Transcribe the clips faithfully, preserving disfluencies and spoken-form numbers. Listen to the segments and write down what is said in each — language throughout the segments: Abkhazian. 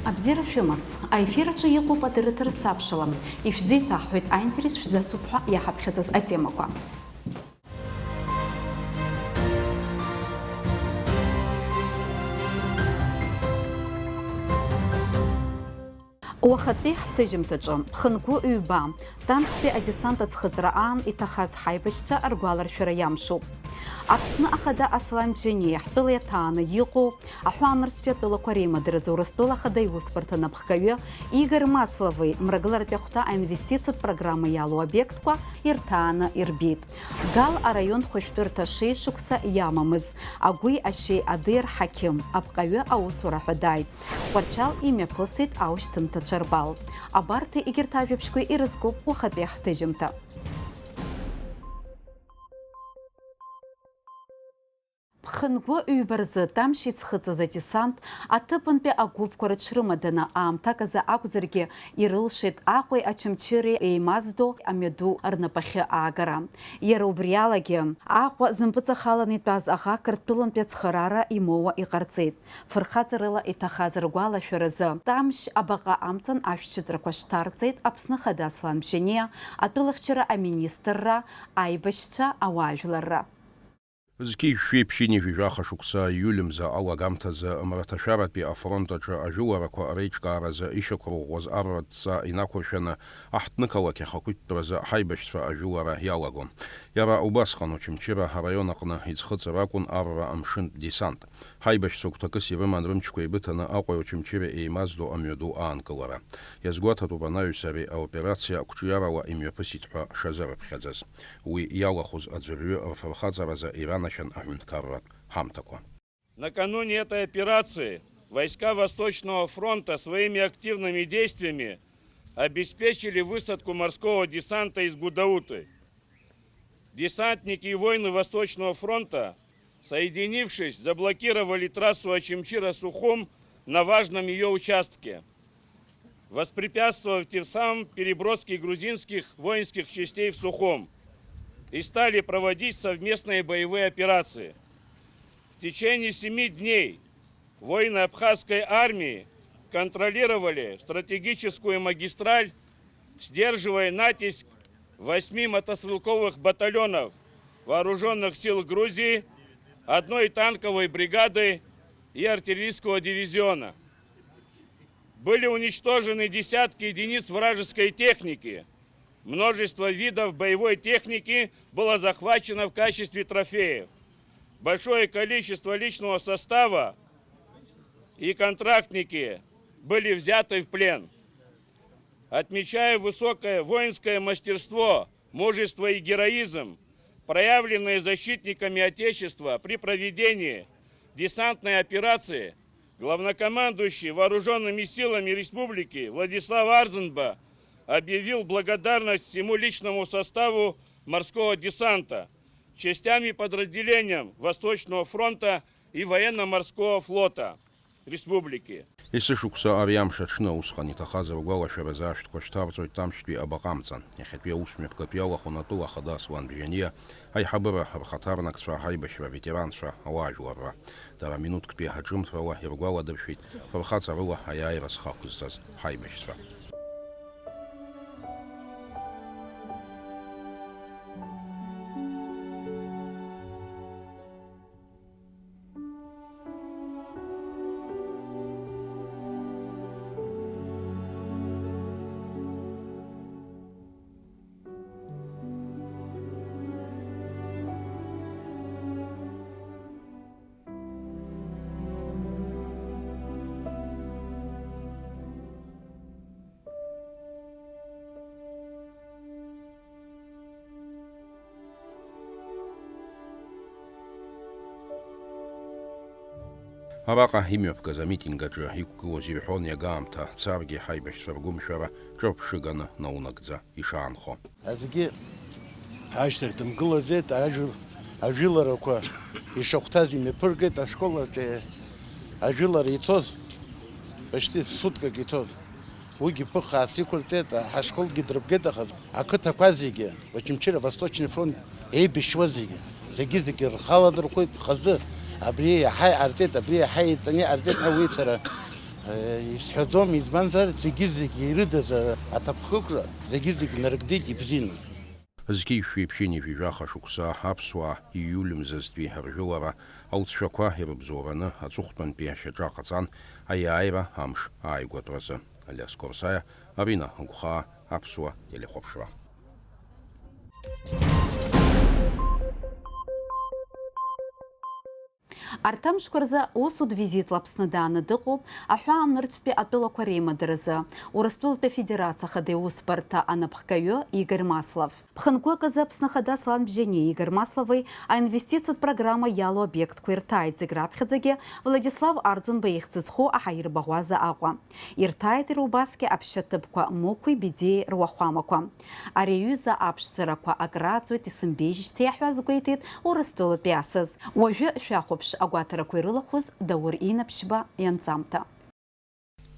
Абзиара шәымаз, аефир аҿы иҟоуп адырраҭара Сабшала. Ишәзеиҭаҳҳәоит аинтерес шәзацуп ҳәа иаҳаԥхьаӡаз атемақәа. Уахатәи ҳҭыжьымҭаҿы, Ԥхынгәы ҩба, Тамшьтәи адесант аӡхыҵра аан иҭахаз ҳаибашьцәа ргәаларшәара иамшуп. Аԥсны Ахада Аслан Бжьаниа ҳтәыла иаҭааны иҟоу аҳәаанырцәтәи атәылақәа реимадаразы Урыстәыла Ахада иусбарҭа напхгаҩы Игор Масловеи Мрагыларатәи ахәҭа аинвестициатә программа иалоу обиектқәа ирҭааны ирбеит. Гал араион хәышәтәырҭа шеишықәса иамамыз, агәи ашьеи адеи рҳақьым, апҟаҩы аусура ҳәа дааит. Тҟәарчал имҩаԥысит аушьҭымҭацәа рбал. Абарҭи егьырҭ ажәабжьқәеи ирызкуп уахатәи ҳҭыжьымҭа. Ԥхынгәы ҩба рзы Тамшь иӡхыҵыз адесант аҭыԥантәи агәыԥқәа рыҽрымаданы аамҭак азы акәзаргьы ирылшеит Аҟәеи Очамчыреи еимаздо амҩаду рнапахьы аагара. Иара убри алагьы, Аҟәа зымпыҵахаланы итәаз аӷа Қырҭтәылантәи ацхыраара имоуа иҟарҵеит. Фырхаҵарыла иҭахаз ргәалашәаразы, Тамшь абаҟа амҵан ашәҭшьыҵәрақәа шьҭарҵеит Аԥсны Ахада Аслан Бжьаниа, атәылахьчара аминистрра, аибашьцәа, ауаажәларра. Зқьи жәшәи ԥшьынҩажәи жәаха шықәса аиуль мза алагамҭазы Мраҭашәаратәи афронт аҿы ажәыларақәа реиҿкааразы ишьақәырӷәӷәаз арратә ҵа инақәыршәаны, аҳҭнықалақь ахақәиҭтәразы ҳаибашьцәа ажәылара иалагон. Иара убасҟан Очамчыра араион аҟны иӡхыҵыр акәын арра амшынтә десант. Ҳаибашьцәа гәҭакыс ирыман рымчқәа еибыҭаны Аҟәеи Очамчыреи еимаздо амҩаду аанкылара. Иазгәаҭатәуп анаҩс ари аоперациа қәҿиарала имҩаԥысит ҳәа шазырыԥхьаӡаз. Уи иалахәыз аӡәырҩы рфырхаҵаразы иранашьан аҳәынҭқарратә ҳамҭақәа. Накануне этой операции войска Восточного фронта своими активными действиями обеспечили высадку морского десанта из Гудауты. Десантники и воины Восточного фронта, соединившись, заблокировали трассу Очамчыра-Сухум на важном её участке, воспрепятствовав тем самым переброске грузинских воинских частей в Сухум, и стали проводить совместные боевые операции. В течение семи дней воины Абхазской армии контролировали стратегическую магистраль, сдерживая натиск восьми мотострелковых батальонов вооружённых сил Грузии, одной танковой бригады и артиллерийского дивизиона. Были уничтожены десятки единиц вражеской техники. Множество видов боевой техники было захвачено в качестве трофеев. Большое количество личного состава и контрактники были взяты в плен. Отмечаю высокое воинское мастерство, мужество и героизм, проявленные защитниками Отечества при проведении десантной операции, главнокомандующий вооружёнными силами республики Владислав Арзанба объявил благодарность всему личному составу морского десанта, частям и подразделениям Восточного фронта и военно-морского флота республики. Есышықәса ари амш аҽны усҟан иҭахаз ргәалашәаразы ашәҭқәа шьҭарҵоит Тамшьтәи абаҟа амҵан. Иахьатәи аус мҩаԥгатәи иалахәын атәыла ахада Аслан Бжьаниа, аиҳабыра рхаҭарнакцәа, ҳаибашьра аветеранцәа, ауаажәларра. Дара минуҭктәи аҿымҭрала иргәаладыршәеит фырхаҵарыла аиааира зхы ақәызҵаз ҳаибашьцәа. Араҟа имҩаԥгаз амитинг аҿы иқәгылоз ирҳәон, иага аамҭа царгьы ҳаибашьцәа ргәымшәара ҿырԥшыганы наунагӡа ишаанхо. Аӡәгьы ашьҭахь дымгылаӡеит, ажәл-, ажәыларақәа ишахәҭаз имҩаԥыргеит, ашкол аҿы ажәылара ицоз, почти суткак ицоз. Уигьы ԥыххаас иқәырҵеит, ҳашколгьы дрыԥгеит, аха ақыҭақәа зегьы, Очамчыра Восточный фронт еибашьуа зегьы, зегьы-зегьы рхала дырхәеит хазы. Абри иаҳа иҟарҵеит, абри иаҳа еиҵаны иҟарҵеит ҳәа уи сара Исҳәаӡом, избанзар, зегьы-зегь ирыдыз аҭакԥхықәра зегьы-зегь нарыгӡеит ибзианы. Зқьи жәшәи ԥшьынҩажәи жәаха шықәса аԥсуаа ииуль мзазтәи ржәылара алҵшәақәа ирыбзоураны аҵыхәтәантәи ашьаҿа ҟаҵан аиааира амш ааигәатәразы. Алиас Қорсаиа, Арина Агәхаа, Аԥсуа телехәаԥшра. Арҭ амшқәа рзы усутә визитла Аԥсны дааны дыҟоуп аҳәаанырцәтәи атәылақәа реимадаразы Урыстәылатәи Афедерациа Ахада иусбарҭа анапхгаҩы Игорь Маслов. Ԥхынгәык азы Аԥсны Ахада Аслан Бжьаниеи Игорь Маслови аинвестициатә программа иалоу обиектқәа ирҭааит, зегь раԥхьаӡагьы Владислав Арӡынба ихьӡ зху аҳаирбаӷәаза Аҟәа. Ирҭааит иара убасгьы аԥсшьаҭыԥқәа Мықәи Бедиеи руахәамақәа. Ари аҩыза аԥшӡарақәа акрааҵуеит исымбеижьҭеи ҳәа азгәеиҭеит Урыстәылатәи асас. Уажәы шәахәаԥш агәаҭарақәа ирылахәыз Даур Инаԥшьба ианҵамҭа.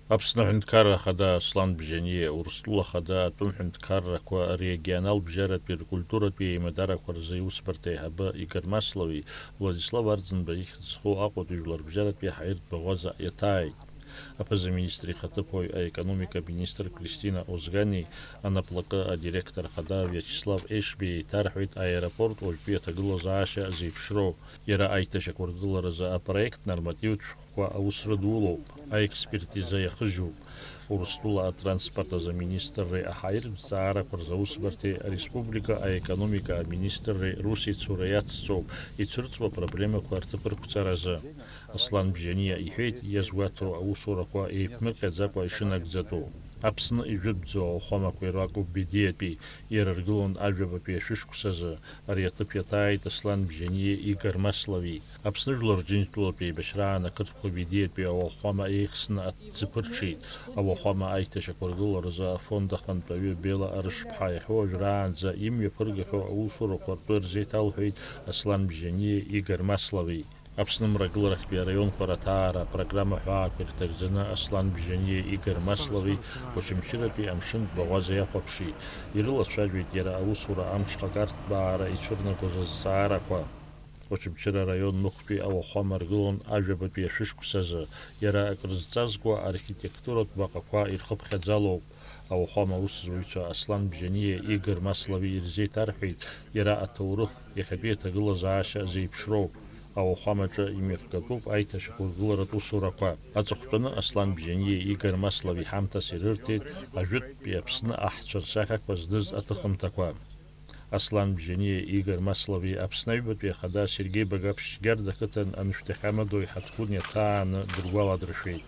Аԥсны Аҳәынҭқарра Ахада Аслан Бжьаниа, Урыстәыла Ахада атәым ҳәынҭқаррақәа регионал бжьаратәи ркультуратәи еимадарақәа рзы иусбарҭа аиҳабы Игорь Маслови Владислав Арӡынба ихьӡ зху Аҟәатәи жәлар бжьаратәи аҳаиртә баӷәаза иаҭааит. Аԥыза-министр ихаҭыԥуаҩ, аекономика аминистр Кристина Озгани, анаплакы адиректор Ахада Виачеслав Ешбиа еиҭарҳәеит аеропорт уажәтәи аҭагылазаашьа зеиԥшроу. Иара аиҭашьақәыргыларазы апроект нормативтә шәҟәқәа аус рыдулоуп, аекспертиза иахыжьуп. Урыстәыла атранспорт азы аминистрреи аҳаиртә зҵаарақәа рзы аусбарҭеи ареспублика аекономика аминистрреи русеицура иацҵоуп, ицәырҵуа проблемақәа рҭыԥ рықәҵаразы. Аслан Бжьаниа иҳәеит, иазгәаҭоу аусурақәа еиԥмыҟьаӡакәа ишынагӡатәу. Аԥсны ижәытәӡоу ауахәамақәа ируакуп Бедиатәи, ирыргылон ажәабатәи ашәышықәсазы. Ари аҭыԥ иаҭааит Аслан Бжьаниеи Игор Маслови. Аԥсны Жәлар Џьынџьтәылатәи еибашьраан ақырҭқәа Бедиатәи ауахәама еихсны аҭӡы ԥырҽит. Ауахәама аиҭашьақәыргыларазы афонд ахантәаҩы Бела Арышԥҳа иахьа уажәраанӡа имҩаԥыргахьоу аусурақәа ртәы рзеиҭалҳәеит Аслан Бжьаниеи Игор Маслови. Аԥсны мрагыларахьтәи араионқәа раҭаара апрограмма ҳәаақәа ирҭагӡаны Аслан Бжьаниеи Игор Маслови Очамчыратәи амшынтә баӷәаза иахәаԥшит. Ирылацәажәеит иара аусура амҽхак арҭбаара ицәырнагоз азҵаарақәа. Очамчыра араион мықәтәи ауахәама ргылон ажәабатәи ашәышықәсазы, иара акрызҵазкуа архитектуратә баҟақәа ирхыԥхьаӡалоуп. Ауахәама аусзуҩцәа Аслан Бжьаниеи Игор Маслови ирзеиҭарҳәеит иара аҭоурых, иахьатәи аҭагылазаашьа зеиԥшроу. Ауахәамаҿы имҩаԥгатәуп аиҭашьақәыргыларатә усурақәа. Аҵыхәтәаны Аслан Бжьаниеи Игор Маслови ҳамҭас ирырҭеит ажәытәтәи Аԥсны аҳцәа рсахьақәа зныз аҭыхымҭақәа. Аслан Бжьаниеи Игор Маслови Аԥсны Аҩбатәи Ахада Сергеи Багаԥшь Гьарда ақыҭан аншәҭахьамадоу иҳаҭгәын иаҭааны дыргәаладыршәеит.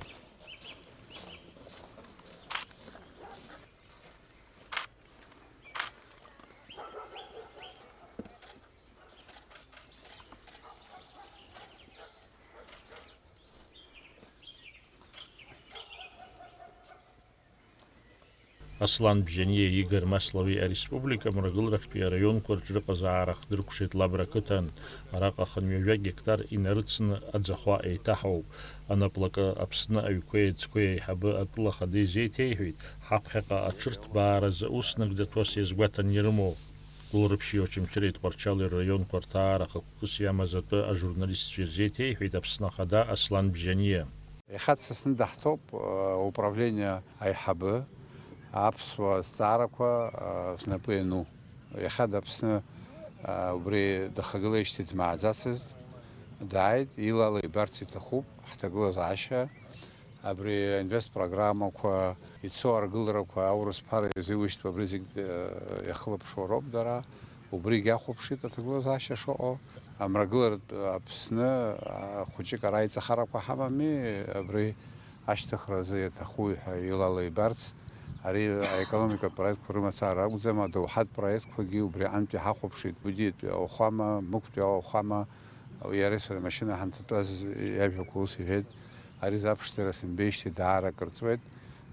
Аслан Бжьаниеи Игор Маслови ареспублика мрагыларахьтәи араионқәа рҿы рыҟазаара хдыркәшеит Лабра ақыҭан. Араҟа хынҩажәа гектар инарыцны аӡахәа еиҭаҳауп. Анаплакы Аԥсны аҩқәеи аӡқәеи аиҳабы атәыла ахада изеиҭеиҳәеит, ҳаԥхьаҟа аҽырҭбааразы ус нагӡатәыс иазгәаҭан ирымоу. Гәылрыԥшьи Очамчыреи Тҟәарчали рраионқәа рҭаара хықәкыс иамаз атәы ажурналистцәа ирзеиҭеиҳәеит Аԥсны Ахада Аслан Бжьаниа. Иахьа дсасны даҳҭоуп, э, управление аиҳабы, аԥсуа зҵаарақәа, э, знапы иану. Иахьа Аԥсны, э, убри дахагылеижьҭеи дмааӡацызт, дааит, илала ибарц иҭахуп ҳҭагылазаашьа. Абри аинвест программақәа, ицо аргыларақәа, аурыс ԥара иазеиужьтәу абри зегь, э, иахылаԥшуа роуп дара. Убригь иахәаԥшит аҭагылазаашьа шыҟоу. Амрагыларатә Аԥсны, а, хәыҷык ара иҵахарақәа ҳамами, абри ашьҭыхразы иаҭахуи ҳәа илалеибарц. Ари аекономикатә проектқәа рымацара акәӡам, адоуҳатә проектқәагьы убри аҟынтәи ҳахәаԥшит. Будиатәи ауахәама, Мықәтәи ауахәама, иареи сареи амашьына ҳанҭатәаз иажәақәа ус иҳәеит, ари заԥшӡара сымбеижьҭеи даара акыр ҵуеит,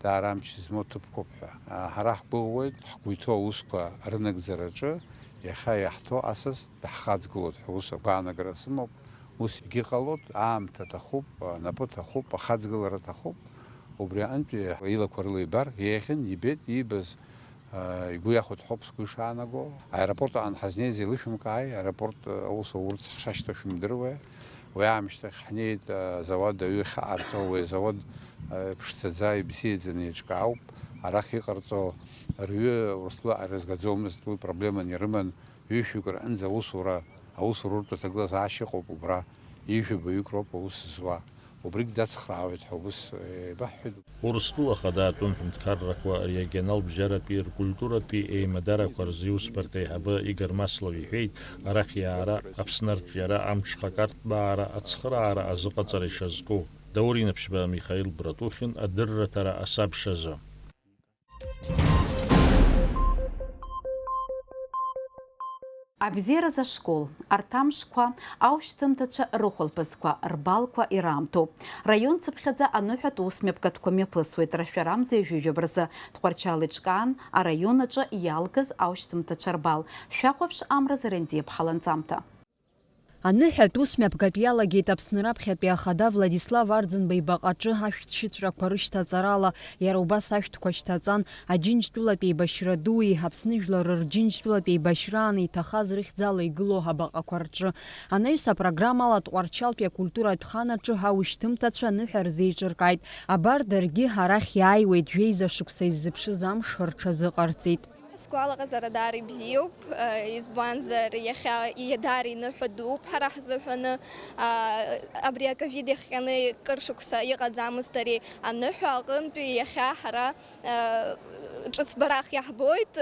даара амч змоу ҭыԥқәоуп ҳәа. Ҳара ҳгәыӷуеит, ҳгәы иҭоу аусқәа рынагӡараҿы иахьа иаҳҭо асас даҳхаҵгылоит ҳәа ус агәаанагара сымоуп. Ус егьыҟалоит, аамҭа аҭахуп, анапы ҭахуп, ахаҵгылара аҭахуп. Убри аҟынтәи илақәа рыла ибар, еиӷьын, ибеит, иибаз, а, игәы иахәеит ҳәоуп сгәы ишаанаго. Аеропорт аҟны ҳазнеиз еилышәымкааи, аеропорт, а, аус аурц ҳшашьҭоу шәымдыруеи. Уи аамышьҭахь ҳнеит, а, азауад аҩы ахьаҟарҵо, уи азауад, Ԥшӡаӡа ибзиаӡаны еиҿкаауп, арахь иҟарҵо рҩы Урыстәыла арызгаӡомызт, уи проблеман ирыман, ҩышәҩык рҟынӡа аусура, аусура урҭ аҭагылазаашьа ыҟоуп убра, ҩажәа баҩык роуп аус зуа, убригь дацхраауеит ҳәа ус еибаҳҳәеит. Урыстәыла Ахада атәым ҳәынҭқаррақәа регионалтә бжьаратәи ркультуратәи еимадарақәа рзы иусбарҭа аиҳабы Игор Маслов иҳәеит, арахь иаара Аԥсны арҿиара, амҽхак арҭбаара, ацхыраара азыҟаҵара ишазку. Даур Инаԥшьба, Михаил Братухин, адырраҭара асабшазы. Абзиаразы ашкол, арҭ амшқәа, аушьҭымҭацәа рыхәылԥазқәа, рбалқәа ираамҭоуп. Раион цыԥхьаӡа аныҳәатә ус мҩаԥгатәқәа мҩаԥысуеит, рашәара амза ҩажәижәаба рзы Тҟәарчал иҿкаан, араион аҿы иалгаз аушьҭымҭацәа рбал. Шәахәаԥш амра Зарандиа-ԥҳа ланҵамҭа. Аныҳәатә ус мҩаԥгатә иалагеит Аԥсны раԥхьатәи ахада Владислав Арӡынба ибаҟаҿы ашәҭшьыҵәрақәа рышьҭаҵарала, иара убас ашәҭқәа шьҭаҵан Аџьынџьтәылатә еибашьра дуи Аԥсны жәлар рырџьынџьтәылатә еибашьраан иҭахаз рыхьӡала игылоу абаҟақәа рҿы. Анаҩс апрограммала Тҟәарчалтәи акультуратә хан аҿы аушьҭымҭацәа аныҳәа рзеиҿыркааит. Абар даргьы арахь иааиуеит, жәеиза шықәса иззыԥшыз амш рҽазыҟарҵеит. Сгәалаҟазара даара ибзиоуп, избанзар, иахьа иадаара иныҳәа дууп ҳара ҳзыҳәаны. Абри аковид иахҟьаны кыр шықәса иҟаӡамызт ари аныҳәа аҟынтәи, иахьа ҳара ҿыцбарах иаҳбоит,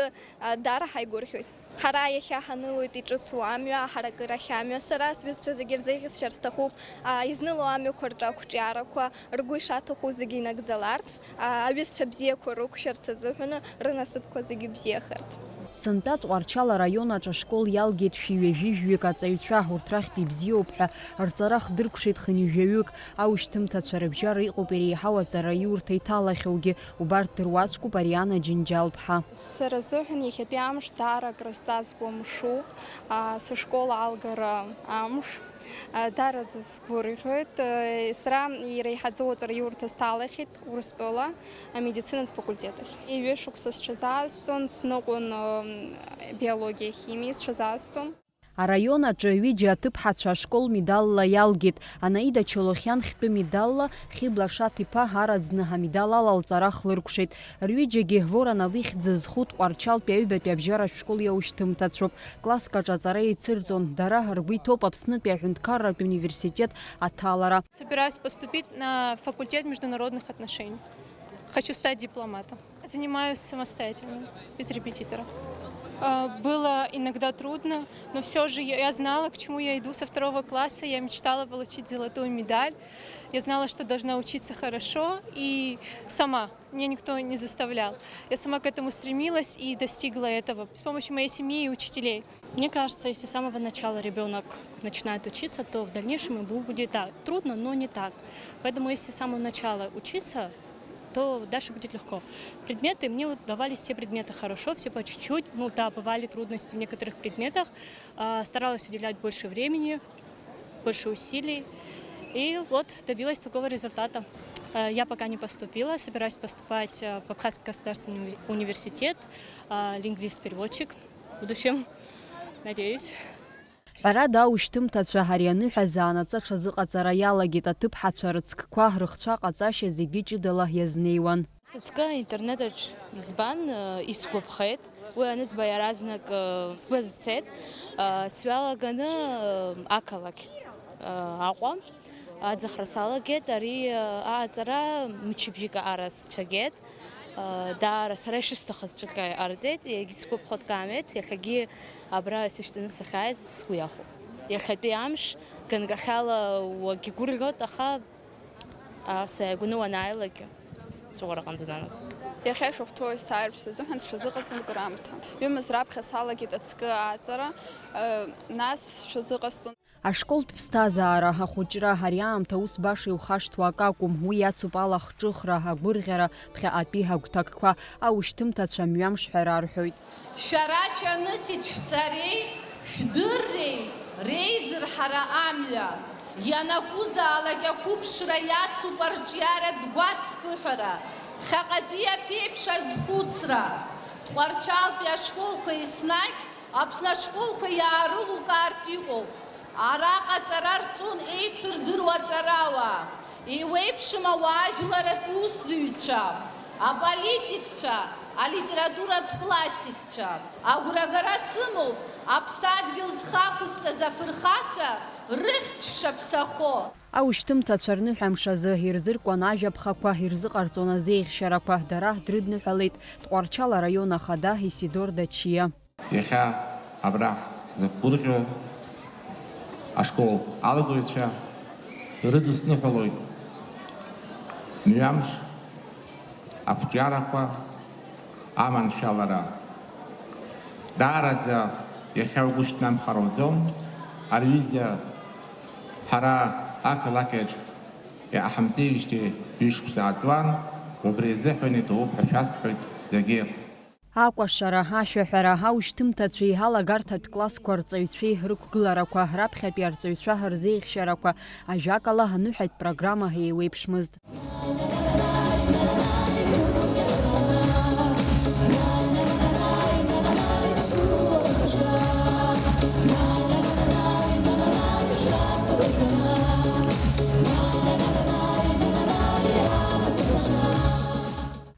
даара ҳаигәырӷьоит. Ҳара иахьа ҳанылоит иҿыцу амҩа, аҳаракырахь амҩа. Сара сҩызцәа зегьы рзеиӷьасшьар сҭахуп, изныло амҩақәа рҿы ақәҿиарақәа, ргәы ишаҭаху зегьы инагӡаларц, аҩызцәа бзиақәа рықәшәарц азыҳәаны рынасыԥқәа зегьы бзиахарц. Сынтәа Тҟәарчал араион аҿы ашкол иалгеит шәи ҩажәи жәаҩык аҵаҩцәа, урҭ рахьтә ибзиоуп ҳәа рҵара хдыркәшеит хынҩажәаҩык. Аушьҭымҭацәа рыбжьара иҟоуп иреиҳау аҵараиурҭа иҭалахьоугьы, убарҭ дыруаӡәкуп Ариана Џьынџьал-ԥҳа. Сара сзыҳәан иахьатәи амш даара акрызҵазкуа мшуп, сышкол алгара амш. Даараӡа сгәырӷьоит. Сара иреиҳаӡоу аҵараиурҭа сҭалахьеит Урыстәыла амедицинатә факультет ахь. Ҩышықәса сҽазаасҵон, сныҟәон биологиа, химиа сҽазаасҵон. Араион аҿы ҩыџьа аҭыԥҳацәа ашкол медалла иалгеит, Анаида Чолохиан хьтәы медалла, Хьыбла Шаҭ-иԥа Араӡны амедал ала лҵара хлыркәшеит. Рҩыџьагьы Воронов ихьӡ зху Тҟәарчалтәи аҩбатәи абжьаратә школ иаушьҭымҭацәоуп. Класск аҿы аҵара еицырҵон, дара ргәы иҭоуп Аԥснытәи аҳәынҭқарратә университет аҭалара. Собираюсь поступить на факультет международных отношений. Хочу стать дипломатом. Занимаюсь самостоятельно, без репетитора. А, было иногда трудно, но всё же я, я знала, к чему я иду со второго класса. Я мечтала получить золотую медаль. Я знала, что должна учиться хорошо и сама. Меня никто не заставлял. Я сама к этому стремилась и достигла этого с помощью моей семьи и учителей. Мне кажется, если с самого начала ребёнок начинает учиться, то в дальнейшем ему будет, да, трудно, но не так. Поэтому если с самого начала учиться, то дальше будет легко. Предметы, мне вот давались все предметы хорошо, все по чуть-чуть. Ну да, бывали трудности в некоторых предметах. А, старалась уделять больше времени, больше усилий. И вот добилась такого результата. Э, я пока не поступила, собираюсь поступать, э, в Абхазский государственный уни-, университет, э, лингвист-переводчик в будущем, надеюсь. Ҳәарада, аушьҭымҭацәа ари аныҳәа заанаҵы аҽазыҟаҵара иалагеит, аҭыԥҳацәа рыцкқәа, рыхцәа ҟаҵашьа зегьы ҷыдала иазнеиуан. Сыҵкы аинтернет аҿ избан, э, исгәаԥхеит, уи аныӡба иаразнак, э, сгәы азцеит, э, сҩалаганы, э, ақалақь, э, Аҟәа аӡахра салагеит, ари, э, аҟаҵара мчыбжьык аҟара сцәагеит, э, даара сара ишысҭахыз ҿык ҟарҵеит, егьсгәаԥхо дкаамеҭ, иахьагьы абра сышәҵаны сахьааиз сгәы иахәоит. Иахьатәи амш ганкахьала уагьгәырӷьоит, аха Ас иааигәаны уанааилак, ҵәыуара аҟынӡа нанагоит. Иахьа ишахәҭоу есааиртә сазыҳәан сҽазыҟасҵон краамҭа. Ҩымыз раԥхьа салагеит ацкы ааҵара, нас сҽазыҟасҵон. Ашколтә ԥсҭазаара, ахәыҷра, ари аамҭа ус баша иухашҭуа акы акәым, уи иацуп алахҿыхра, агәырӷьара, ԥхьаҟатәи агәҭакқәа, аушьҭымҭацәа мҩамш ҳәа рарҳәоит. Шәара шәанысит шәҵареи шәдырреи реизырҳара амҩа, ианакәызаалак ақәыԥшра иацуп арҿиаратә гәацԥыҳәара, ԥхьаҟатәи аԥеиԥш азхәыцра. Тҟәарчалтәи ашколқәа еснагь Аԥсны ашколқәа иаарылукаартә иҟоуп. Араҟа аҵара рҵон еицырдыруа аҵарауаа. Еиуеиԥшым ауаажәларратә усзуҩцәа, аполитикцәа, алитературатә классикцәа. Агәрагара сымоуп, аԥсадгьыл зхы ақәызҵаз афырхацәа рыхьӡ шаԥсахо. Аушьҭымҭацәа рныҳәамш азы ирзыркуан ажәаԥхақәа, ирзыҟарҵон азеиӷьшьарақәа, дара дрыдныҳәалеит Тҟәарчал араион ахада Исидор Дачиа. Иахьа абра ҳзықәгәырӷьо ашкол алагаҩцәа ирыдысныҳәалоит мҩамш, ақәҿиарақәа, аманшәалара. Даараӡа иахьа угәы шьҭнамхар ауӡом, ари аҩыза ҳара ақалақь аҿы иааҳамҵеижьҭеи ҩышықәса ааҵуан, убри азыҳәан иҭабуп ҳәа шәасҳәоит зегьы. Акәашара, ашәаҳәара, аушьҭымҭацәеи алагарҭатә классқәа рҵаҩцәеи рықәгыларақәа, раԥхьатәи арҵаҩцәа рзеиӷьшьарақәа, ажәакала, аныҳәатә программа еиуеиԥшмызт.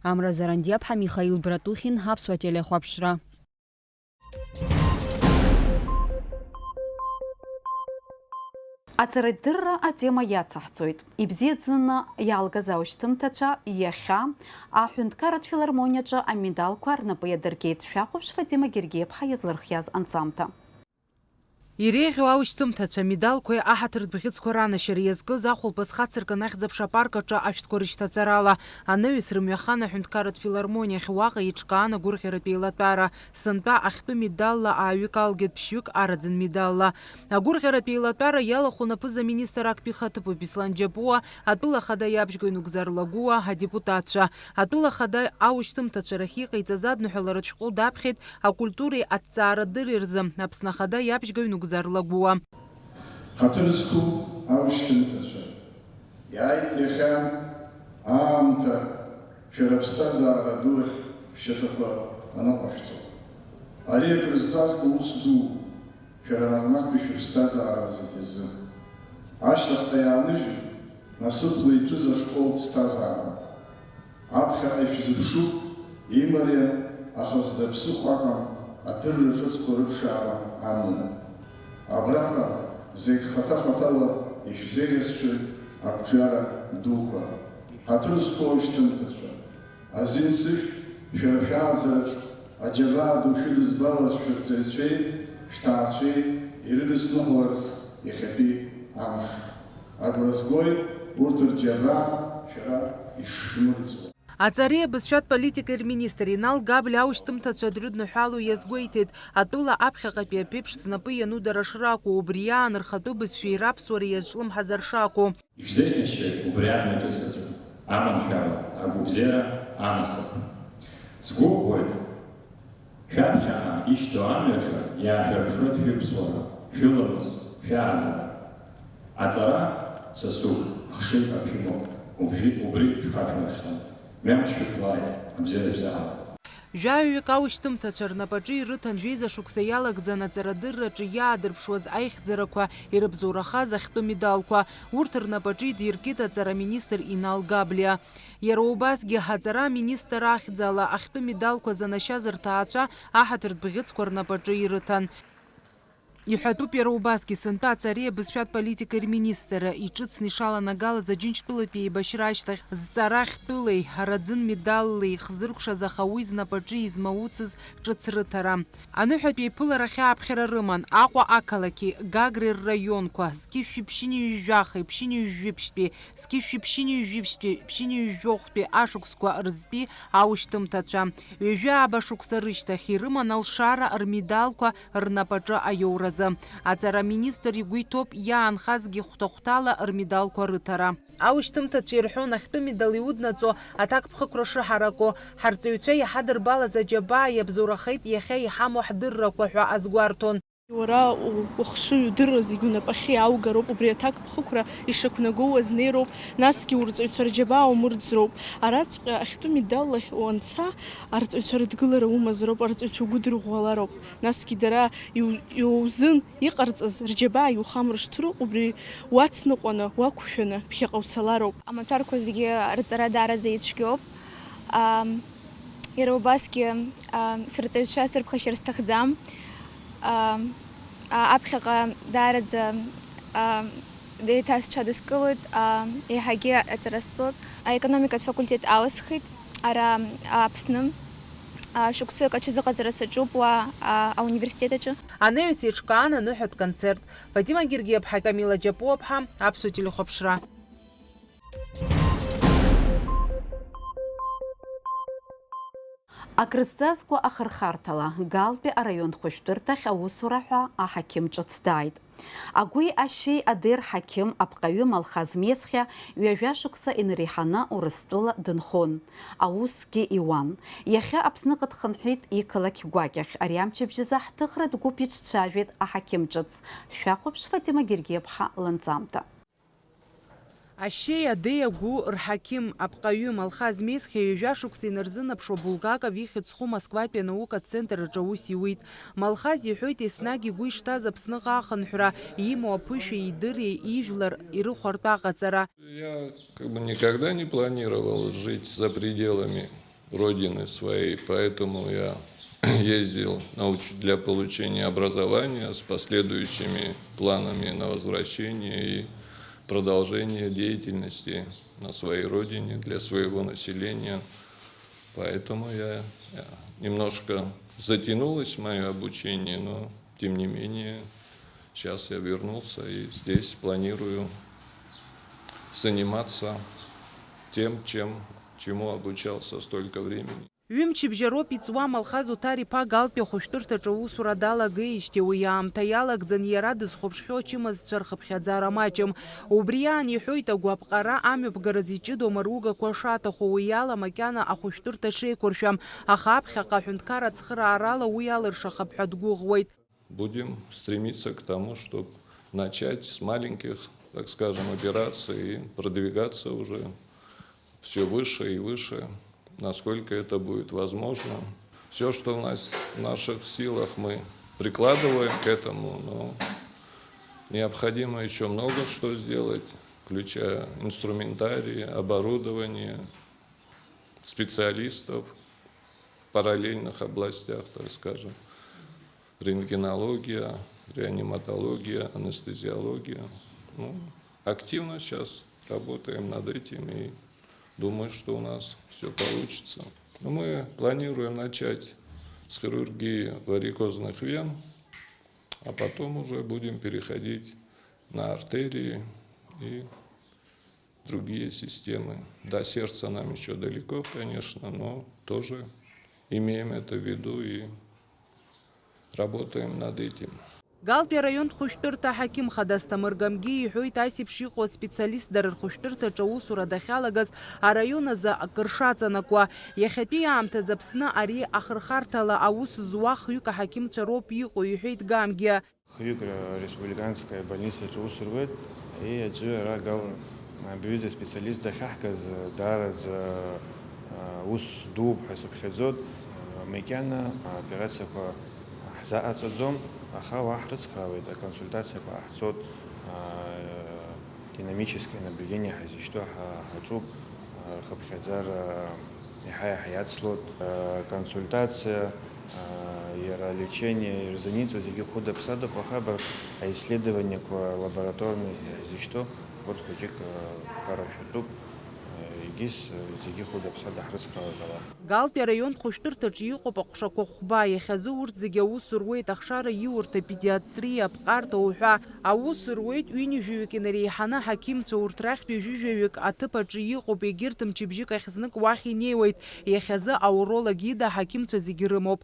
Амра Зарандиаԥҳа, Михаил Братухин, Аԥсуа телехәаԥшра. Аҵарадырра атема иацаҳҵоит. Ибзиаӡаны иалгаз аушьҭымҭацәа иахьа аҳәынҭқарратә филармониаҿы амедалқәа рнапы иадыркит. Шәахәаԥш Фатима Гергиаԥҳа иазлырхиаз анҵамҭа. Иреиӷьу аушьҭымҭацәа, амедалқәеи аҳаҭыртә бӷьыцқәа ранашьара иазкыз ахәылԥаз хацыркын ахьӡ-аԥша апарк аҿы ашәҭқәа рышьҭаҵарала анаҩс рымҩахан аҳәынҭқарратә филармониахь, уаҟа еиҿкаан агәырӷьаратә еилатәара. Сынтәа ахьтәы медалла ааҩык алгеит, ԥшьҩык араӡын медалла. Агәырӷьаратә еилатәара иалахәын аԥыза-министр актәи ихаҭыԥуаҩ Беслан Џьапуа, атәыла ахада иабжьгаҩ Нугзар Лагәуа, адепутатцәа. Атәыла ахада аушьҭымҭацәа рахь иҟаиҵаз адныҳәаларатә шәҟәы даԥхьеит акультуреи аҭҵаарадырреи рзы Аԥсны ахада иабжьгаҩ Нугзар Лагәуа. Ҳаҭыр зқәу аушьҭымҭацәа, иааит иахьа аамҭа шәара аԥсҭазаара ду ахь шәшьаҭақәа аныҟашәҵо. Ари акрызҵазкуа ус дуу, шәара наҟ-наҟтәи шәыԥсҭазаара зегьы азы. Ашьҭахьҟа иааныжьын, насыԥла иҭәыз ашкол ԥсҭазаара. Аԥхьаҟа ишәзыԥшуп имариа, аха зда ԥсыхәа аҟам адырра ҿыцқәа рыԥшаара амоуп. Абраҟа зегь хаҭа-хаҭала ишәзеиӷьасшьоит ақәҿиара дуқәа. Ҳаҭыр зқәу аушьҭымҭацәа, азин сышәҭ, шәара шәааӡараҿ аџьабаа ду шәыдызбалаз шәырҵаҩцәеи шәҭаацәеи ирыдысныҳәаларц иахьатәи амш. Агәра згоит урҭ рџьабаа шәара ишшәмырӡуа. Аҵареи абызшәатә политикеи рминистр Инал Габлиа аушьҭымҭацәа дрыдныҳәало иазгәеиҭеит, атәыла аԥхьаҟатәи аԥеиԥш знапы иану дара шракәу, убри аан рхатәы бызшәеи раԥсуареи иазҿлымҳазар шакәу. Ишәзеиӷьасшьоит убри абна ҿыц аҿы аманшәалара, агәабзиара, анасыԥ. Сгәыӷуеит, шәаԥхьаҟа ишьҭоу амҩаҿы иаашәырԥшуеит шәыԥсуара, шәыламыс, шәааӡара. Аҵара, сасуп, хшыҩ ԥак шәымоуп, убри, убри шәхашәмыршҭын. Мҩамш шәықәлааит, абзиара шәзаҳап. Жәаҩык аушьҭымҭацәа рнапаҿы ирыҭан, жәеиза шықәса иалагӡан аҵарадырраҿы иаадырԥшуаз аихьӡарақәа, ирыбзоурахаз ахьтәы медалқәа. Урҭ рнапаҿы идиркит аҵараминистр Инал Габлиа. Иара убасгьы аҵара аминистр ахьӡала ахьтәы медалқәа занашьаз рҭаацәа аҳаҭыртә бӷьыцқәа рнапаҿы ирыҭан. Иҳәатәуп иара убасгьы, сынтәа аҵареи абызшәатә политикеи рминистрра иҿыцны ишаланагалаз Аџьынџьтәылатәи еибашьра ашьҭахь зҵара ахьтәылеи араӡын медаллеи ихзыркәшаз, аха уи знапаҿы измауцыз ҿыц рыҭара. Аныҳәатәи аиԥыларахь ааԥхьара рыман Аҟәа ақалақьи Гагреи рраионқәа, зқьышәи ԥшьынҩажәи жәахеи ԥшьынҩажәи жәиԥшьтәи, зқьышәи ԥшьынҩажәи жәиԥшьтәи, ԥшьынҩажәи жәохәтәи ашықәсқәа рзтәи аушьҭымҭацәа, ҩажәи ааба шықәса рышьҭахь ирыман алшара рмедалқәа рнапаҿы аиоуразы. Аҵара аминистр игәы иҭоуп иаанхазгьы хәҭа-хәҭала рмедалқәа рыҭара. Аушьҭымҭацәа ирҳәон, ахьтәы медал иуднаҵо аҭакԥхықәра шыҳараку, ҳарҵаҩцәа иҳадырбалаз аџьабаа иабзоурахеит иахьа иҳамоу ҳдыррақәа ҳәа азгәарҭон. Уара у-, ухшыҩ удыруа зегь унапахьы иааугароуп, убри аҭакԥхықәра ишақәнагоу уазнеироуп, насгьы урҵаҩцәа рџьабаа умырӡроуп. Араҵәҟьа ахьтәы медаль лахь уанца, арҵаҩцәа рыдгылара умазароуп, арҵаҩцәа угәыдырӷәӷәалароуп. Насгьы дара иу-, иузын иҟарҵаз рџьабаа иухамыршҭроуп, убри уацныҟәаны, уақәшәаны ԥхьаҟа уцалароуп. Амаҭәарқәа зегьы рҵара даараӡа ицәгьоуп. Ам, иара убасгьы, ам, сырҵаҩцәа сырԥхашьар сҭахӡам. Ам, а, аԥхьаҟа даараӡа, ам, еиҭа сҽадыскылоит, ам, еиҳагьы аҵара сҵоит. Аекономикатә факультет алысхит ара, Аԥсны. А, шықәсык аҽазыҟаҵара саҿуп уа, а, ауниверситет аҿы. Анаҩс еиҿкаан аныҳәатә концерт. Фатима Гергиаԥҳа, Камила Џьапуаԥҳа, Аԥсуа телехәаԥшра. Акрызҵазкуа ахырхарҭала, Галтәи араион хәышәтәырҭахь аусура ҳәа аҳақьым ҿыц дааит. Агәи ашьеи адеи рҳақьым апҟаҩы Малхаз Месхиа ҩажәа шықәса инареиҳаны Урыстәыла дынхон. Аусгьы иуан. Иахьа Аԥсныҟа дхынҳәит иқалақь гәакьахь. Ари амчыбжьазы ҳҭыхратә гәыԥ иҿцәажәеит аҳақьым ҿыц. Шәахәаԥш Фатима Гергиаԥҳа ланҵамҭа. Ашьеи адеи агәы рҳақьым, апҟаҩы Малхаз Месхиа ҩажәа шықәса инарзынаԥшуа Булгаков ихьӡ зху Москватәи анаукатә центр аҿы аус иуит. Малхаз иҳәоит, еснагь игәы ишҭаз Аԥсныҟа ахынҳәра, имоу аԥышәеи идырреи, ижәлар ирыхәартә аҟаҵара. Я как бы никогда не планировал жить за пределами родины своей, поэтому я ездил на уч-, для получения образования с последующими планами на возвращение и продолжение деятельности на своей родине для своего населения. Поэтому я, я немножко затянулось моё обучение, но тем не менее сейчас я вернулся и здесь планирую заниматься тем, чем, чему обучался столько времени. Ҩымчыбжьа роуп иҵуа Малхаз Уҭар-иԥа Галтәи ахәышәтәырҭаҿы аусура далагеижьҭеи. Уи аамҭа иалагӡан иара дызхәаԥшхьоу ачымазцәа рхыԥхьаӡара маҷым. Убри аан, иҳәоит, агәаԥҟара амҩаԥгараз иҷыдоу амаругақәа шаҭаху, уи ала макьана ахәышәтәырҭа шеиқәыршәам, аха аԥхьаҟа аҳәынҭқарра ацхыраарала уи алыршахап ҳәа дгәыӷуеит. Будем стремиться к тому, чтоб начать с маленьких, так скажем, операций и продвигаться уже всё выше и выше, насколько это будет возможно. Всё, что в нас, в наших силах, мы прикладываем к этому, но необходимо ещё много что сделать, включая инструментарий, оборудование, специалистов в параллельных областях, так скажем, рентгенология, реаниматология, анестезиология. Ну, активно сейчас работаем над этим и думаю, что у нас всё получится. Но мы планируем начать с хирургии варикозных вен, а потом уже будем переходить на артерии и другие системы. До сердца нам ещё далеко, конечно, но тоже имеем это в виду и работаем над этим. Галтәи араионтә хәышәтәырҭа аҳақьым хада Асҭамыр Гамгиа иҳәоит, ас еиԥш иҟоу аспециалист дара рхәышәтәырҭаҿы аусура дахьалагаз араион азы акыр шаҵанакуа. Иахьатәи аамҭазы Аԥсны ари ахырхарҭала аус зуа хҩык аҳақьымцәа роуп иҟоу, иҳәеит Гамгиа. Хҩык республиканская больницаҿы аус руеит, и аӡәы ара Гал абҩыза специалист дахьаҳгаз даараӡа, а, ус дууп ҳәа сыԥхьаӡоит. А, макьана аоперациақәа ҳзаҟаҵаӡом, аха уа ҳрыцхраауеит, аконсультациақәа ҟаҳҵоит, а, динамическое наблюдение ҳазышьҭоу ҳа-, ҳаҿуп, а, рхыԥхьаӡара Иаҳа-иаҳа иацлоит, а, консультациа, а, иара алечение ирзаниҵо зегьы хәыда-ԥсадоуп, аха абарҭ аисследованиақәа лабораторные зышьҭоу урҭ хәыҷык, а, ԥарашәатәуп, а, егьыс, а, зегьы хәыда-ԥсада ҳрыцхраауеит ала. Галтәи араион хәышәтәырҭаҿы иҟоуп аҟәшақәа хәба, иахьазы урҭ зегьы аус руеит, ахшара иурҭа, педиатриа, аԥҟарҭа уҳәа. Аус руеит ҩынҩажәаҩык инареиҳаны аҳақьымцәа, урҭ рахьтә ҩажәижәаҩык аҭыԥ аҿы иҟоуп, егьырҭ мчыбжьык ахь знык уахь инеиуеит, иахьазы ауролог ида аҳақьымцәа зегьы рымоуп.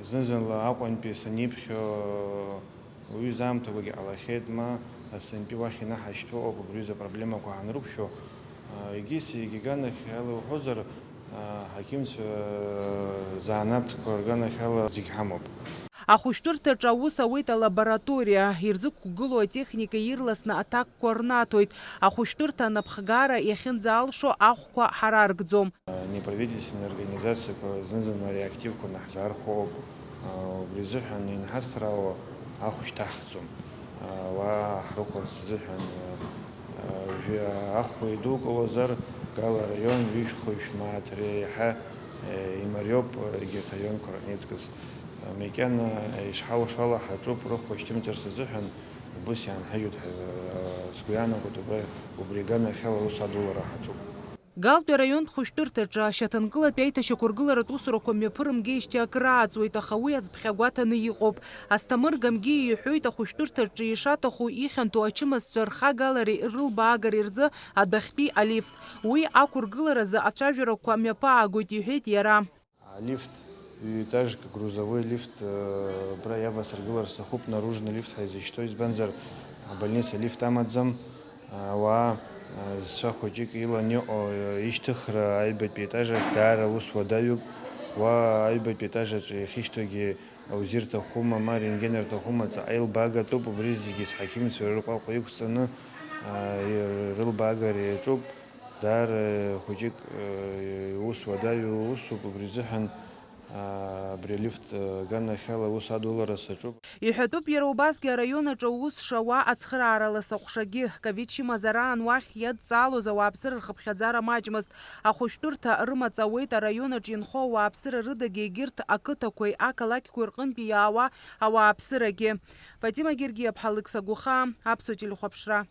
Зны-зынла Аҟәантәи саниԥхьо, уаҩы изаамҭақәагьы ҟалахьеит, ма асынтәи уахь инаҳашьҭуа ыҟоуп, убри рзы апроблемақәа ҳанрықәшәо, егьыс, егьи аганахьала уҳәозар, аҳақьымцәа занааҭқәа рганахьала зегь ҳамоуп. Ахәышәтәырҭаҿы аус ауеит алабораториа, ирзықәгылоу атехника ирласны аҭакқәа рнаҭоит. Ахәышәтәырҭа анапхгара иахьынӡалшо ахәқәа ҳараргӡом. Неправительственные организациақәа зны-зынла ари активқәа наҳзаархәо ауп. Убри азыҳәан инҳацхраауа ахә шьҭаҳхӡом. Ауаа ҳрыхәарц азыҳәан, уажәы ахәқәа идукылозар, Гала араион ҩышәхәа-ҩышә мааҭ реиҳа имариоуп егьырҭ араионқәа рахь еизгаз. Макьана ишҳалшо ала ҳаҿуп, рыхәқәа шьҭымҵарц азыҳәан убыс иаанҳажьуеит ҳәа сгәы иаанагоит, убри, убри аганахьала аус адулара ҳаҿуп. Галтәи араионтә хәышәтәырҭаҿы ашьаҭанкылатәи аиҭашьақәыргыларатә усурақәа мҩаԥырымгеижьҭеи акры ааҵуеит, аха уи азԥхьагәаҭаны иҟоуп. Асҭамыр Гамгиа иҳәоит, ахәышәтәырҭаҿы ишаҭаху ихьанҭоу ачымазцәа рхагалареи рылбаагареи рзы адәахьтәи алифт. Уи ақәыргыларазы ацәажәарақәа мҩаԥаагоит, иҳәеит иара. Алифт, ҩ-етажк, грузовой лифт, э, абра иавасыргылар сҭахуп, наружный лифт ҳәа изышьҭоу, избанзар, абольница лифт амаӡам, ауаа, э, зцәа хәыҷык илан иҟоу, э, ишьҭыхра аҩбатәи етаж ахь даара аус уадаҩуп, уа аҩбатәи етаж аҿы иахьышьҭоугьы аузир рҭахума, ма рентген рҭахума, ҵаҟа илбаагатәуп, убри зегьы зҳақьымцәа рырҟәаҟәа иқәҵаны, э, рылбаагара иаҿуп. Даара хәыҷык, э, ус уадаҩу усуп, убри азыҳәан, а, абри алифт, э, аганахьала аус адулара саҿуп. Иҳәатәуп иара убасгьы араион аҿы аус шауа ацхыраарала саҟәшагьы. Ковид шьымазараан уахь иадҵаалоз ауааԥсыра рхыԥхьаӡара маҷмызт. Ахәышәтәырҭа рымаҵ ауеит араион аҿы инхо ауааԥсыра рыдагьы егьырҭ ақыҭақәеи ақалақьқәеи рҟынтәи иаауа ауааԥсырагьы. Фатима Гергиаԥҳа, Алықьса Гәыхаа, Аԥсуа телехәаԥшра.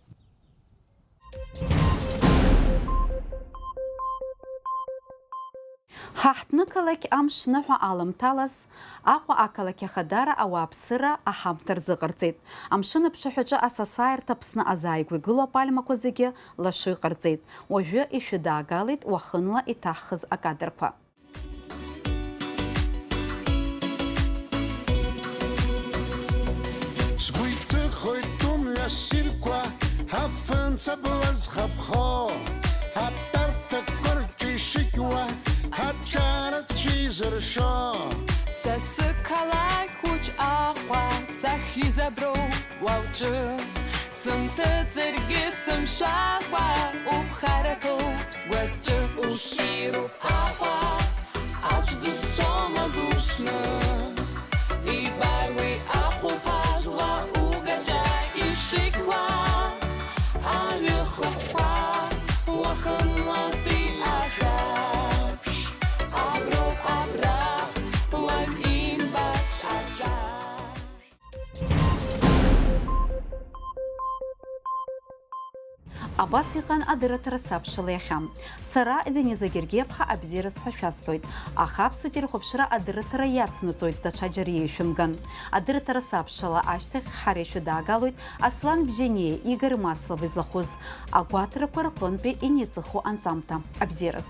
Ҳа ҳҭнықалақь амш ныҳәа аламҭалаз, Аҟәа ақалақь ахадара ауааԥсыра аҳамҭа рзыҟарҵеит. Амшын аԥшаҳәаҿы асасааирҭа Аԥсны азааигәа игылоу апальмақәа зегьы лашо иҟарҵеит. Уажәы ишәыдаагалеит уахынла иҭаҳхыз акадрқәа. Сгәы иҭыхоит тәымҩа ссирқәа, афымца бла зхаԥхо, атәарҭақәа рҿы ишыкьуа, аҿарацәа изыршо. Са сықалақь хәыҷ Аҟәа сахьизаброу уа уҿы, сынҭыҵыргьы сымшәакәа уԥхараҭоуп сгәаҿы. Уссируп Аҟәа, аӡә дызцома дусны? Ибар уи ахәылԥаз уа угаҿа ишықьуа, аҩы хыхәхәа, уахынлатәи ашәаԥшь, аброуп абра, уан имбац аҿаԥшь. Абас иҟан адырраҭара Сабшала иахьа. Сара, Дениза Гергиаԥҳа, абзиараз ҳәа шәасҳәоит, аха Аԥсуа телехәаԥшра адырраҭара иацнаҵоит, даҽаџьара еишәымган. Адырраҭара Сабшала ашьҭахь ҳара ишәыдаагалоит Аслан Бжьаниеи Игор Масловеи злахәыз агәаҭарақәа рҟынтәи иниҵыху анҵамҭа. Абзиараз.